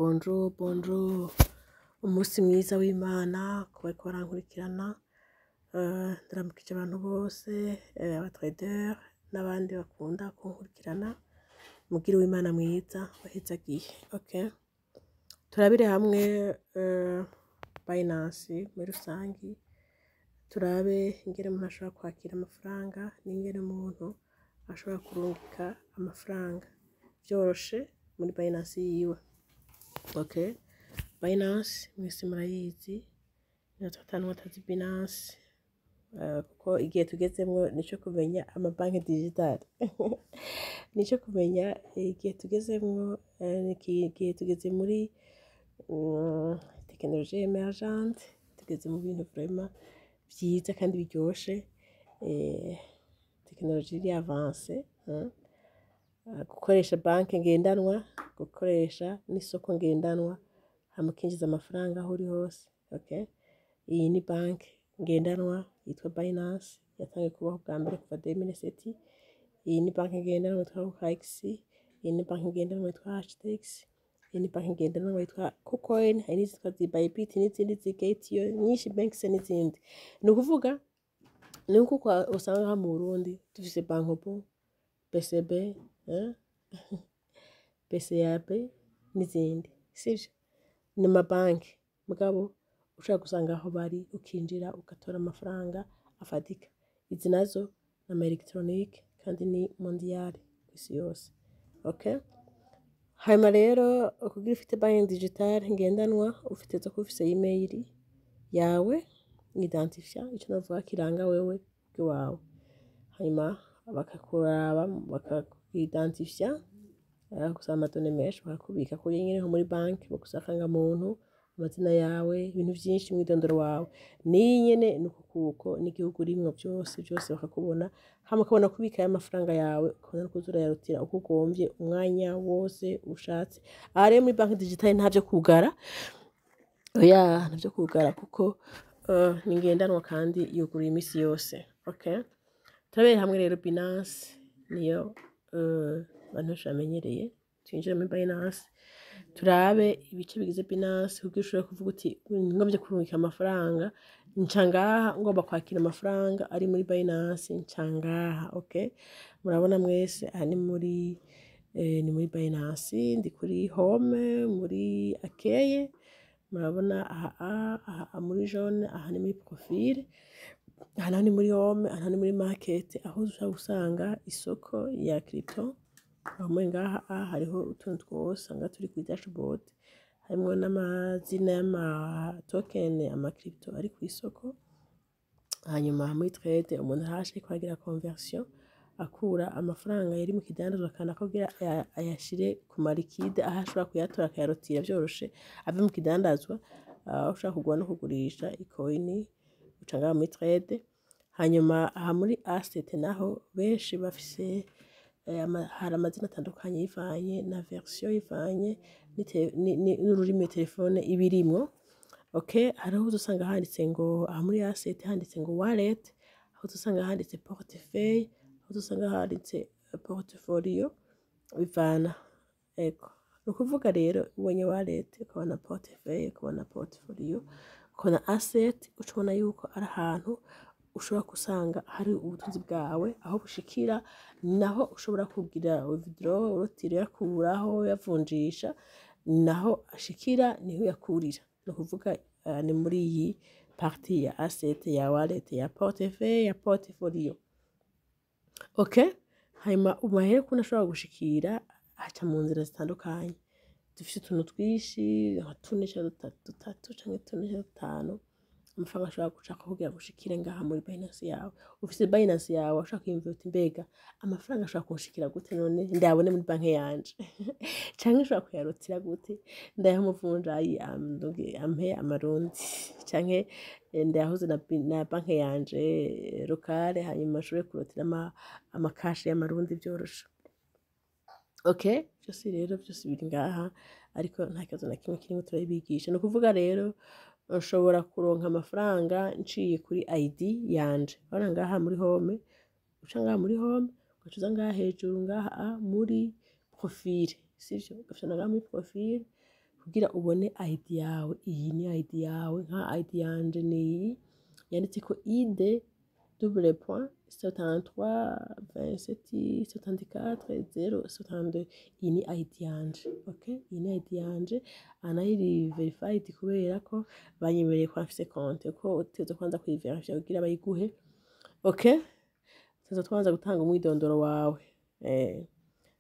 Bonjour, bonjour, umunsi mwiza w'Imana ku bariko barankurikirana. Ndaramukije abantu bose, aba trader n'abandi bakunda kunkurikirana. Mugire uw'Imana mwiza wahezagiye. Okay. Turabire hamwe Binance muri rusangi, turabe ingene umuntu ashobora kwakira amafaranga n'ingene umuntu ashobora kurungika amafaranga vyoroshe muri Binance yiwe. Okay. Binance mwese murayizi, nibaza ko ata n'umwe atazi Binance, kuko igihe tugezemwo nico kumenya amabanki digital, nico kumenya igihe tugezemwo, igihe tugeze muri technologie émergente, tugeze mu bintu vraiment vyiza kandi biryoshe, technologie iri avancée, gukoresha banki ngendanwa, gukoresha n'isoko ngendanwa, hama ukinjiza amafaranga aho uri hose. Okay? Iyi ni banki ngendanwa yitwa Binance, yatanguye kubaho bwa mbere kuva 2007. Iyi ni banki ngendanwa yitwa OKX, iyi ni banki ngendanwa yitwa HTX, iyi ni banki ngendanwa yitwa KuCoin, hari n'izitwa Bybit n'izindi Gate.io nyinshi, Banks n'izindi. Ni ukuvuga ni nkuko usanga nka mu Burundi dufise Bancobu, BCB, BCAB n'izindi, sivyo? Ni amabanki, mugabo ushobora gusanga aho bari ukinjira ugatora amafaranga afatika. Izi nazo ni ama électronique kandi ni mondial, kw'isi yose. Okay? Hanyuma rero kugira ufite banki digital ngendanwa, ufite kuba ufise email yawe, identifiant, ico novuga kiranga wewe iwawe. Hanyuma bakakuraba, bakaku-identifia, bagusaba ama données menshi, bakakubika kuri nyene nko muri banki, bagusaba akarangamuntu, amazina yawe, ibintu vyinshi, umwidondoro wawe. N'iyi nyene nuko kuko n'igihugu urimwo, vyose vyose bakakubona, hama ukabona kubikayo amafaranga yawe, ukabona no kuza urayarutira uko ugomvye umwanya wose ushatse. Aha rero muri banki digitale ntavyo kugara, oya, ntavyo kugara, kuko ni ngendanwa kandi yuguruye imisi yose. Okay? Turabere hamwe rero Binance, niyo abantu benshi bamenyereye. Twinjire muri Binance, turabe ibice bigize Binance, kugira ushobore kuvuga uti: "Ngomvye kurungika amafaranga nca ngaha, ngomba kwakira amafaranga ari muri Binance nca ngaha." Okay? Murabona mwese aha ni muri Binance, ndi kuri home, muri accueil. Murabona aha muri jaune, aha ni muri profil, aha naho ni muri home, aha ni muri market, aho ushobora gusanga isoko ya crypto. Aho muri ngaha hariho utuntu twose usanga turi kuri dashboard, harimwo n'amazina y'ama token, ama crypto ari kw'isoko. Hanyuma muri trade umuntu arahasha ariko aragira conversion, akura amafaranga yari mu kidandazwa kanaka kugira ayashire ku ma liquide, aho ashobora kuyatora akayarotira vyoroshe ave mu kidandazwa. Aho ushobora kugura no kugurisha i coin, uca ngaha muri trade. Hanyuma aha muri asset naho benshi bafise hari amazina atandukanye bivanye na version, bivanye n'ururimi telefone iba irimwo. Okay, hariho uzosanga handitse ngo, aha muri asset handitse ngo wallet, aho uzosanga handitse portefeuille, aho uzosanga handitse portfolio, bivana. Ego, ni ukuvuga rero ubonye wallet, ukabona portefeuille, ukabona portfolio, ukabona asset, uca ubona yuko ari ahantu ushobora gusanga hari ubutunzi bwawe, aho bushikira, naho ushobora kugira withdraw, urotira, uyakuraho, uyavunjisha, naho ashikira, niho uyakurira. Ni ukuvuga ni muri iyi partie ya asset, ya wallet, ya portefeuille, ya portfolio. Okay? Hanyuma amahera ukuntu ashobora gushikira, aca mu nzira zitandukanye. Dufise utuntu twinshi nka tune canke dutatu canke tune canke dutanu amafaranga ashobora gucako kugira gushikire ngaha muri Binance yawe. Ufise Binance yawe, ushobora kwiyumvira uti: "Mbega amafaranga ashobora kunshikira gute none ndayabone muri banki yanje, canke nshobora kuyarutira gute, ndayaha umuvunjayi ampe amarundi, canke ndayahuze na banki yanje locale, hanyuma nshobore kurotira ama cash y'amarundi vyoroshe?" Okay, vyose rero vyose biri ngaha, ariko nta kibazo na kimwe kirimwo, turabibigisha. Ni ukuvuga rero nshobora kuronka amafaranga nciye kuri ID yanje. Urabona ngaha muri home, uca ngaha muri home, ugaca uza ngaha hejuru, ngaha muri profil, sivyo? Ugafyonda ngaha muri profil. Kugira ubone ID yawe, iyi ni ID yawe. Nka ID yanje ni iyi yanditseko ID double point 73 27 74 0 72. Iyi ni ID yanje, okay? Iyi ni ID yanje. Aha nayo iri verified kubera ko banyemereye ko mfise konte, ko utegerezwa kubanza kuyiverifya kugira bayiguhe, okay? Utegerezwa kubanza gutanga umwidondoro wawe.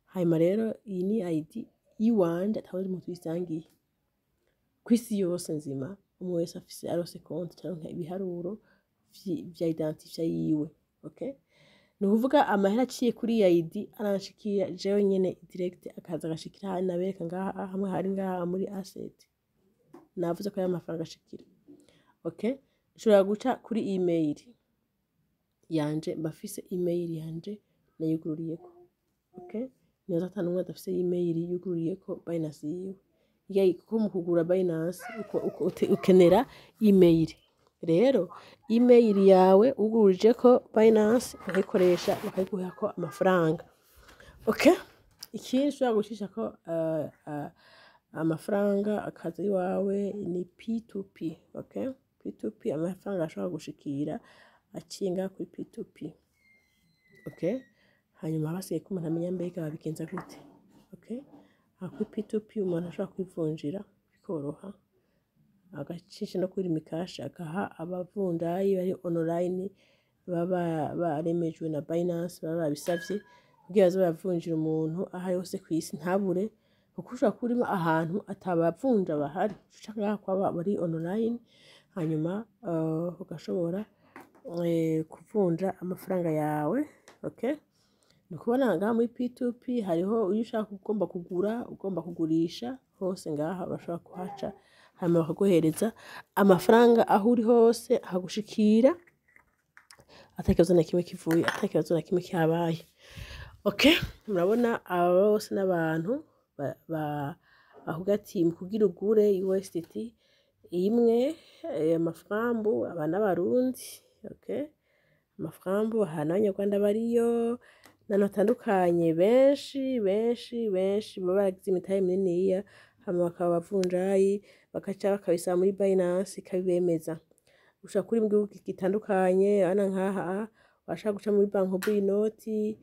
Hanyuma rero iyi ni ID yiwanje, atawundi muntu tuyisangiye kw'isi yose nzima. Umwe wese afise, aronse konte canke ibiharuro vya identifiant yiwe, okay? Ni ukuvuga amahera aciye kuri iyi ID aranshikira jewe nyene direct, akaza agashikira hano nabereka ngaha, hamwe hari ngaha muri asset. Navuze ko ayo mafaranga ashikira, okay? Nshobora guca kuri email yanje. Mba mfise email yanje nayugururiyeko, okay? Nibaza ata n'umwe adafise email yugururiyeko Binance yiwe. Kuko mu kugura Binance ukenera email. Rero email yawe wugururijeko Binance bakayikoresha, bakayiguhako amafaranga, okay? Ikindi ushobora gucishako amafaranga akaza iwawe ni P2P, okay? P2P, amafaranga ashobora gushikira aciye ngaha kuri P2P, okay? Hanyuma hasigaye ko umuntu amenya mbega babigenza gute, okay? Aha kuri P2P umuntu ashobora kwivunjira bikoroha, agacisha no kuri Lumicash, agaha abavunjayi bari online, baba baremejwe na Binance, baba babisavye kugira baze baravunjira umuntu aho ari hose kw'isi, ntabure, kuko ushobora kuba urimo ahantu atabavunja bahari, uca ngaha kwaba bari online, hanyuma ugashobora kuvunja amafaranga yawe, okay? Ni ukubona ngaha muri P2P hariho iyo ushaka, ugomba kugura, ugomba kugurisha, hose ngaha bashobora kuhaca, hanyuma bakaguhereza amafaranga aho uri hose, akagushikira ata kibazo na kimwe kivuye, ata kibazo na kimwe kihabaye, okay? Murabona aba bose n'abantu bavuga ati mu kugira ugure USDT imwe, amaframbu aba n'Abarundi, okay? Amaframbu aha n'Abanyarwanda bariyo n'ahantu hatandukanye, benshi benshi benshi baba baragize imitahe mininiya, hama bakaba abavunjayi, bakaca bakabisaba muri Binance ikabibemeza. Ushobora kuba uri mu gihugu gitandukanye, urabona nkaha washaka guca muri Bancobu inoti,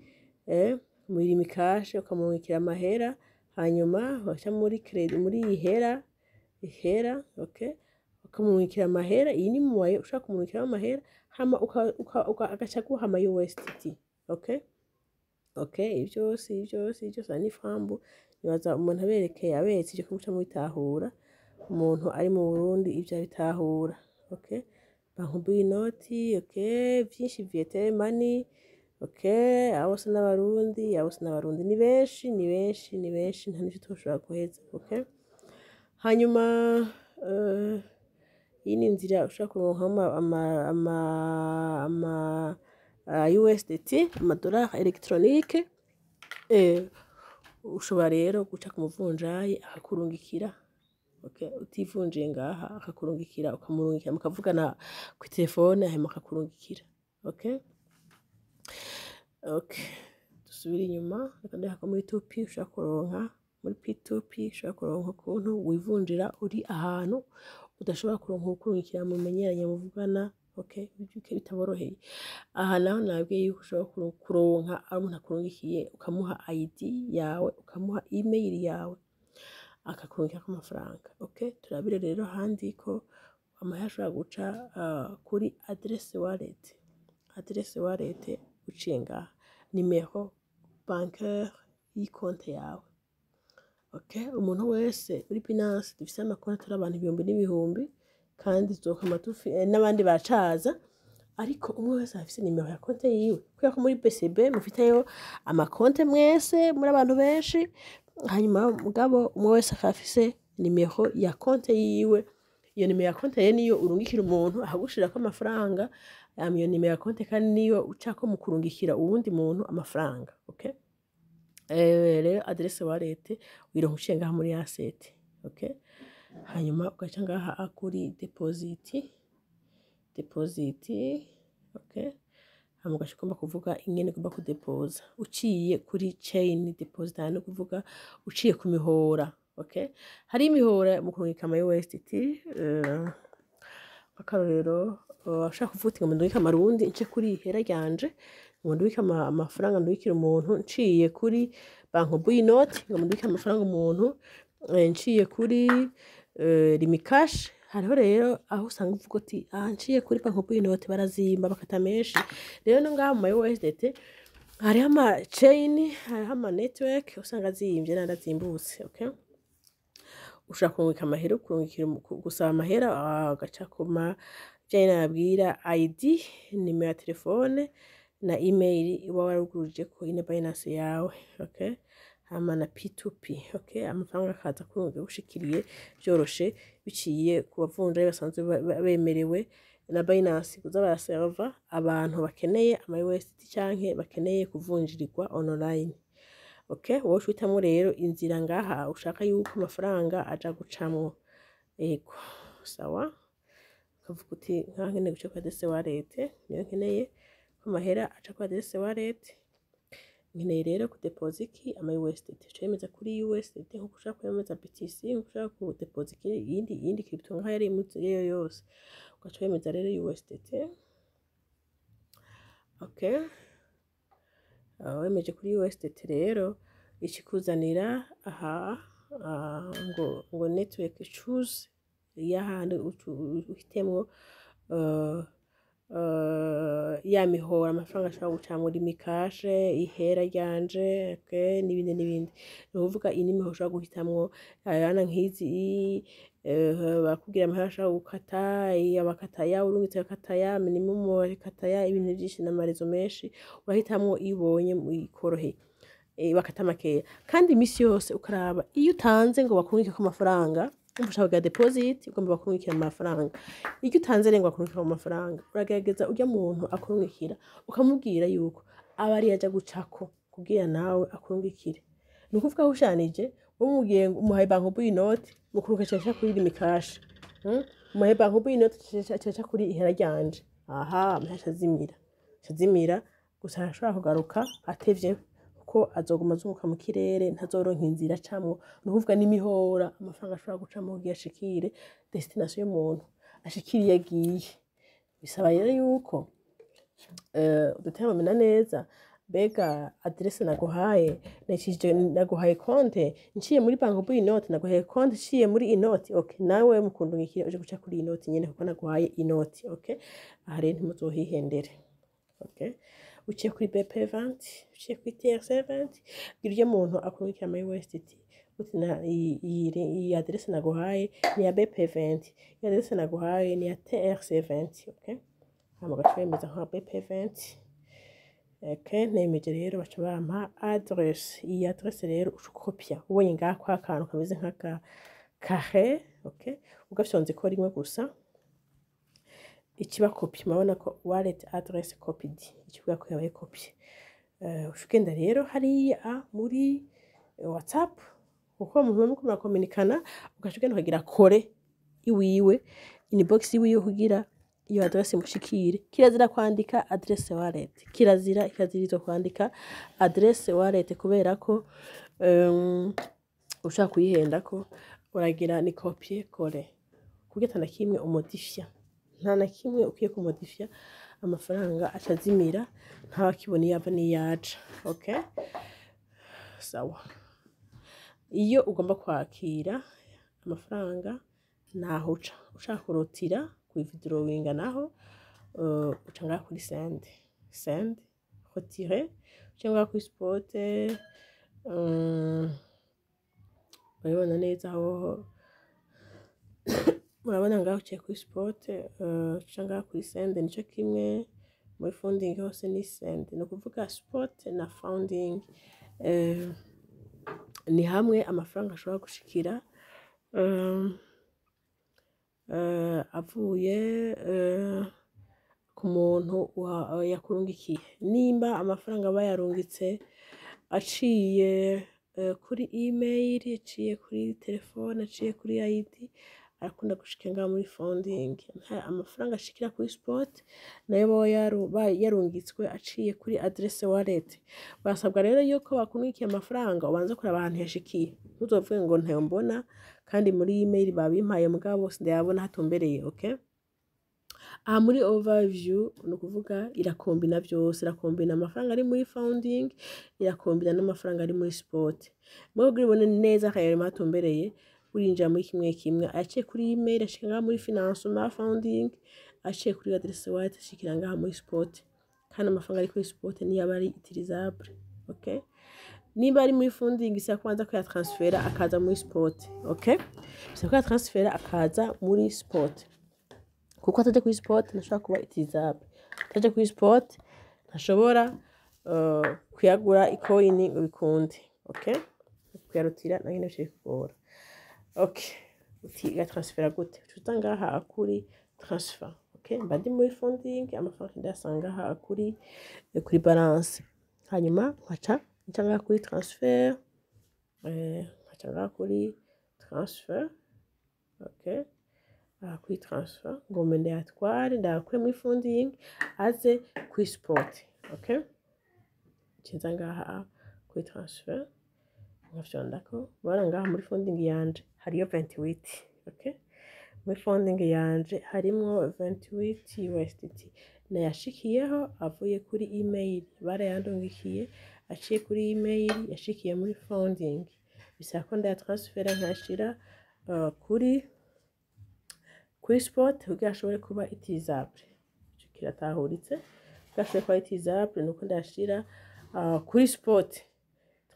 muri Lumicash, ukamurungikira amahera, hanyuma waca muri credit, muri ihera ihera, okay, ukamurungikira amahera. Iyi ni moyen ushaka kumurungikiraho amahera, hama agaca aguha ama USDT, okay? Okay, ivyo vyose ni frambu. Nibaza umuntu aberekeye, aberetse ivyo kumuca mubitahura. Umuntu ari mu Burundi ivyo abitahura, okay? Bancobu inoti, okay, vyinshi, Viettel Money, okay? Abo bose n'Abarundi, abo bose n'Abarundi, ni benshi, ni benshi, ni benshi, nta n'ivyo toshobora guheza, okay? Hanyuma iyi ni inzira ushobora kuronkamo ama USDT, amadolari électronique. Ushobora rero guca ku muvunjayi akakurungikira, okay? Utivunjiye ngaha, akakurungikira, ukamurungikira, mukavugana kw'itelefone, hanyuma akakurungikira, okay? Okay, dusubire inyuma. Reka ndeka ko muri 2P ushobora kuronka, muri P2P ushobora kuronka ukuntu wivunjira uri ahantu udashobora kuronka uwukurungikira mumenyeranye, muvugana, okay? Bitaboroheye. Aha naho nabwiye yuko ushobora kuronka ari umuntu akurungikiye, ukamuha ID yawe, ukamuha email yawe, akakurungikirako amafaranga, okay? Turabire rero ahandi ko amahera ashobora guca kuri adresse wallet. Adresse wallet uciye ngaha, nimero bancaire y'ikonte yawe, okay? Umuntu wese muri Binance dufise amakonti, turi abantu ibihumbi n'ibihumbi, kandi tuzokama tufi n'abandi baracaza, ariko umwe wese afise nimero ya konte yiwe, kubera ko muri BCB mufiteyo amakonte mwese muri abantu benshi. Hanyuma mugabo umwe wese akaba afise nimero ya konte yiwe. Iyo nimero ya konte rero niyo urungikira umuntu akagushirako amafaranga. Iyo nimero ya konte kandi niyo ucako mu kurungikira uwundi muntu amafaranga, okay? Rero adresse wallet uyironka uciye ngaha muri asset, okay? Hanyuma ugaca ngaha kuri deposit, deposit, okay? Hama ugaca ugomba kuvuga ingene ugomba kudepoza uciye kuri chain deposit, no kuvuga uciye ku mihora. Okay, hari imihora mu kurungika ama USDT. Akarorero, ushaka kuvuga uti ngo ndungike amarundi nce kuri ihera ryanje, ngo ndungike amafaranga, ndungikire umuntu nciye kuri Bancobu inoti, ngo ndungike amafaranga umuntu nciye kuri Lumicash. Hariho rero aho usanga uvuga uti aha nciye kuri Bancobu inoti barazimba, bakata menshi. Rero no ngaha mu ma USDT hariho ama chain, hariho ama network usanga azimvye n'ayandi azimbutse. Okay, ushobora kurungika amahera, kurungikira, gusaba amahera, ugaca ku ma vya nababwira: ID, nimero ya telefone na email uba warugurujeko ine Binance yawe. Okay, hama na P2P. Okay, amafaranga akaza kurunga gushikiriye vyoroshe, biciye ku bavunjayi basanzwe bemerewe na Binance kuza baraserva abantu bakeneye ama USDT canke bakeneye kuvunjirirwa online. Okay, wowe uhitamwo rero inzira ngaha ushaka yuko amafaranga aja gucamwo. Ego, sawa, ukavuga uti nkaha nkeneye guca kuri adresse wallet, niyo nkeneye ko amahera aca kuri adresse wallet. Nkeneye rero kudepoza iki? Ama USDT. Uca wemeza kuri USDT nkuko ushaka kwemeza BTC, nkuko ushaka kudepoza iyindi crypto nkaho yari iyo yose, ugaca wemeza rero USDT. Okay, wemeje kuri USDT rero, ikikuzanira aha ngo network choose, y'ahandi uhitemwo ya mihora amafaranga ashobora guca muri Lumicash, ihera ryanje, okay, n'ibindi n'ibindi. Ni ukuvuga iyi ni imihora ushobora guhitamwo yana nk'izi, barakubwira amahera ashobora gukata, bakata ya urungitse, bakata ya minimum, bakata ya ibintu vyinshi n'ama réseaux menshi. Urahitamwo iyo ubonye ikoroheye, bakata makeya. Kandi imisi yose ukaraba iyo utanze ngo bakurungikeko amafaranga, umva ushaka kugira deposit, ugomba bakurungikira amafaranga, iyo utanze rero ngo bakurungikire amafaranga, uragerageza urya muntu akurungikira ukamubwira yuko aba ariyo aja gucako kugira nawe akurungikire. Ni ukuvuga aho ushanije wowe umubwiye ngo umuhaye Bancobu inoti, mukurungika aca kuri Lumicash, Umuhaye Bancobu inoti, aca kuri ihera ryanje. Aha amahera aca azimira, aca azimira gusa. Arashobora kugaruka atevye kuko azoguma azunguruka mu kirere, ntazoronka inzira acamwo. Ni ukuvuga n'imihora amafaranga ashobora gucamwo kugira ashikire destination y'umuntu, ashikire iyo agiye. Bisaba rero yuko udetermina neza: mbega adresse naguhaye, nakije naguhaye konte nciye muri Bancobu inoti, naguhaye konte nciye muri inoti. Okay, nawe mukundungikira uje guca kuri inoti nyene kuko naguhaye inoti. Okay, aha rero ntimuzohihendere. Okay, uciye kuri BP20, uciye kuri TRC20, bwira urya muntu akurungikira ama USDT uti na iyi adresse naguhaye ni ya BP20, iyi adresse naguhaye ni ya TRC20. Okay, hama ugaca wemeza nka BP20. Okay, nemeje rero, baca bampa adresse. Iyi adresse rero uca ukopya, ubonye ngaha kwa akantu kameze nk'aka carré. Okay, ugafyonze ko rimwe gusa ikiba copy. Murabona ko wallet address copied, ikivuga ko yabaye copy. Uca ugenda rero hariya muri WhatsApp, kuko umuntu muriko murakominikana, ugaca ugenda ukagira coller iwiwe, inbox iwiwe, kugira iyo adresse imushikire. Kirazira kwandika adresse wallet, kirazira, ikazirizwa kwandika adresse wallet, kubera ko ushaka kuyihendako. Uragira ni copier coller kuburyo ata na kimwe umodifya, nta na kimwe ukwiye kumodifya, amafaranga aca azimira, ntawakibona iyo ava n'iyo aja. Okay, sawa. Iyo ugomba kwakira amafaranga naho uca, ushaka kurotira kuwithdrawinga naho, uca ngaha kuri send, send, retirer, uca ngaha kuri spot. Urabibona neza aho, murabona ngaho uciye kuri spot, uca ngaha kuri send, nico kimwe muri funding hose ni send. Ni ukuvuga spot na funding ni hamwe amafaranga ashobora gushikira avuye ku muntu yakurungikiye. Nimba amafaranga bayarungitse aciye kuri email, aciye kuri telefone, aciye kuri ID. Arakunda gushika ngaha muri funding. Amafaranga ashikira kuri spot nayo baba yarungitswe aciye kuri adresse wallet. Basabwa rero yuko bakurungikiye amafaranga, ubanza kuraba ahantu yashikiye. Ntuzovuge ngo ntayo mbona kandi muri email babimpaye, mugabo sindayabona hatumbereye. Okay, aha muri overview ni ukuvuga irakombina vyose: irakombina amafaranga ari muri funding, irakombina n'amafaranga ari muri spot. Mugabo kugira ubone neza akayarema hatumbereye, urinjira muri kimwe kimwe. Aciye kuri email ashika ngaha muri financement funding, aciye kuri adresse wallet ashikira ngaha muri spot. Kandi amafaranga ari kuri spot niyo aba ari utilisable. Okay, niba ari muri funding, isaba kubanza kuyatransfera akaza muri spot. Okay, bisaba kuyatransfera akaza muri spot, kuko ataje kuri spot ntashobora kuba utilisable. Ataje kuri spot ntashobora kuyagura icoin ngo bikunde. Okay, kuyarutira nayo nyene bice bikugora. Okay, uti gatransfera gute? Uca ngaha kuri transfer. Okay, mba ndi muri funding, amafaranga ndayasanga ngaha kuri balance, hanyuma nkaca nca ngaha kuri transfer, nkaca ngaha kuri transfer. Okay, aha kuri transfer ngombe ndayatware, ndayakure muri funding aze kuri spot. Okay, nza ngaha kuri transfer, nkafyondako. Murabona ngaha muri funding yanje hariyo 28. Okay, muri funding yanje harimwo 28 USDT. Nayashikiyeho avuye kuri email, barayandungikiye aciye kuri email, yashikiye muri funding. Bisaba ko ndayatransfera nkayashira kuri spot kugira ashobore kuba utilisable. Ico kiratahuritse? Kugira ashobore kuba utilisable nuko ndayashira kuri spot.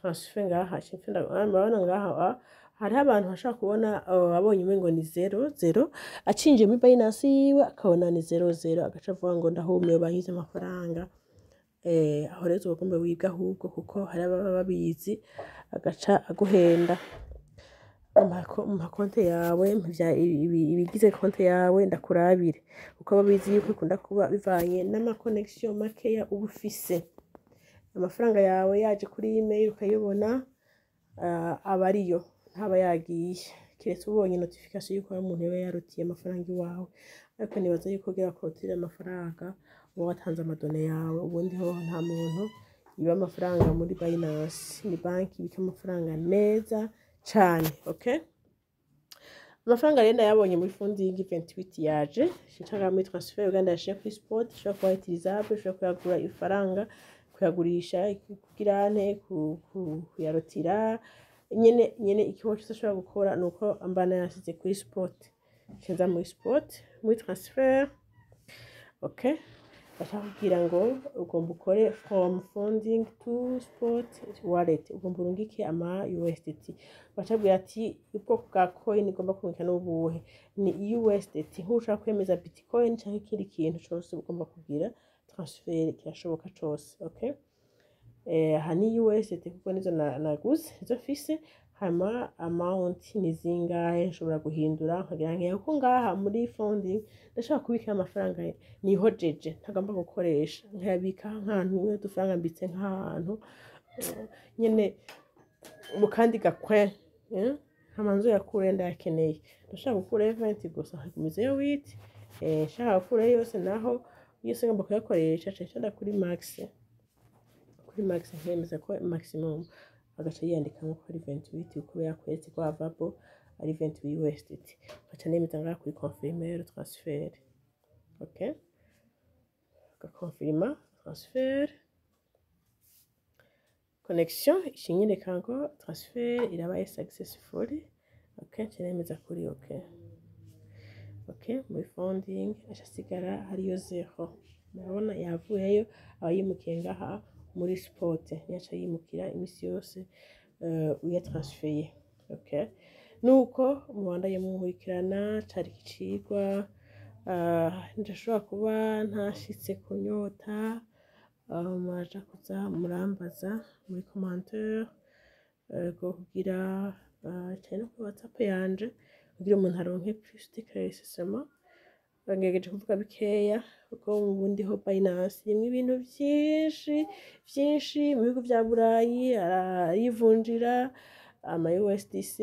Transfer ngaha, murabona ngaha hariho abantu bashobora kubona abonye umengo ni zéro zéro, acinjiye muri Binance yiwe akabona ni zéro zéro, agaca avuga ngo ndahumiwe, banyize amafaranga. Aho rero uba ugomba wibwe ahubwo, kuko hari ababa babizi, agaca aguhenda: "Mpa konte yawe, ibigize konte yawe ndakurabire", kuko babizi yuko bikunda kuba bivanye n'ama connexion makeya uba ufise. Amafaranga yawe yaje kuri email ukayibona, aba ariyo, ntaba yagiye, kiretse ubonye notification yuko hari umuntu yoba yarutiye amafaranga iwawe. Ariko nibaza yuko kugira bakurutire amafaranga uba watanze ama données yawe. Ubundi hoho nta muntu yiba amafaranga muri Binance, ni banki ibika amafaranga neza cane. Okay, amafaranga rero ndayabonye muri funding, 28 yaje. Nshaka muri transfer Uganda yashire kuri spot, ishobora kuba utilisable, ishobora kuyagura ifaranga, kuyagurisha, kugira ante, kuyarotira nyene nyene. Ikigo cyose ashobora gukora nuko mba nayasize kuri spot. Nza muri spot, muri transfer. Okay, bashaka kugira ngo ugomba ukore from funding to spot wallet, ugomba urungike ama USDT. Bacabwira ati ubwoko bwa coin ugomba kurungika n'ubuhe? Ni USDT. Nk'ushaka kwemeza Bitcoin canke ikindi kintu cose ugomba kugira transfer, kirashoboka cose. Okay, aha ni USDT kuko nizo naguze, nizo mfise. Hama amount ni zingahe? Nshobora guhindura nkagira nkeya, kuko ngaha muri funding ndashobora kubika amafaranga nihojeje ntagomba gukoresha, nkayabika nk'ahantu, udufaranga mbitse nk'ahantu nyene mu kandi gakwe, hama nzoyakure ndayakeneye. Ndashaka gukurayo 20 gusa, nkagumizayo 8. Nshaka gukurayo yose naho, yose ngomba kuyakoresha, nca nshira kuri max. Kuri max nkemeza ko maximum, agaca yiyandikamo ko ari 28, kuko yakweretse ko avapo ari 28 USDT. Ngaca nemeza ngaha kuri confirmer transfer. Okay, gakonfirma transfer, connexion ishinyereka ngo transfer irabaye successful. Okay, nca nemeza kuri okay. Okay, muri funding aca asigara hariyo zéro. Murabona yavuyeyo, aba yimukiye ngaha muri spot, niyo yimukira imisi yose uyatransfeye. Okay, nuko mubandanye munkurikirana. Cari ikicigwa, ndashobora kuba ntashitse kunyota, muraja kuza murambaza muri commentaire kugira cane no kuri WhatsApp yanje, kugira umuntu aronke plus d'éclaircissement. Ngerageje kuvuga bikeya, kuko ubundi ho Binance irimwo ibintu vyinshi vyinshi. Mu bihugu vya Burayi arayivunjira ama USDC.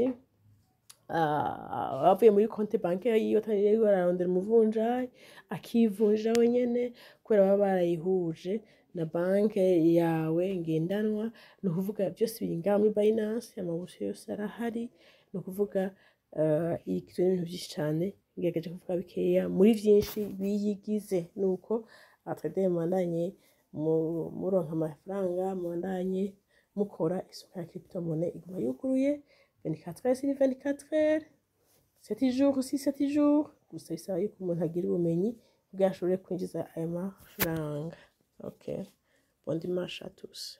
Avuye muri compte bancaire yiwe, atari ararondera umuvunjayi, akivunja wenyene, kubera baba barayihuje na banke yawe ngendanwa. Ni ukuvuga byose biri ngaha muri Binance, amabuso yose arahari. Ni ukuvuga igizwe n'ibintu byinshi cyane, ngerageje kuvuga bikeya muri byinshi biyigize. Nuko abatrader, mubandanye muronka amafaranga, mubandanye mukora. Isoko ya crypto-monnaie iguma yuguruye 24 heures sur 24 heures, 7 jours sur 7 jours. Gusa bisaba yuko umuntu agira ubumenyi kugira ashobore kwinjiza ayo mafaranga. Okay, bon dimanche à tous.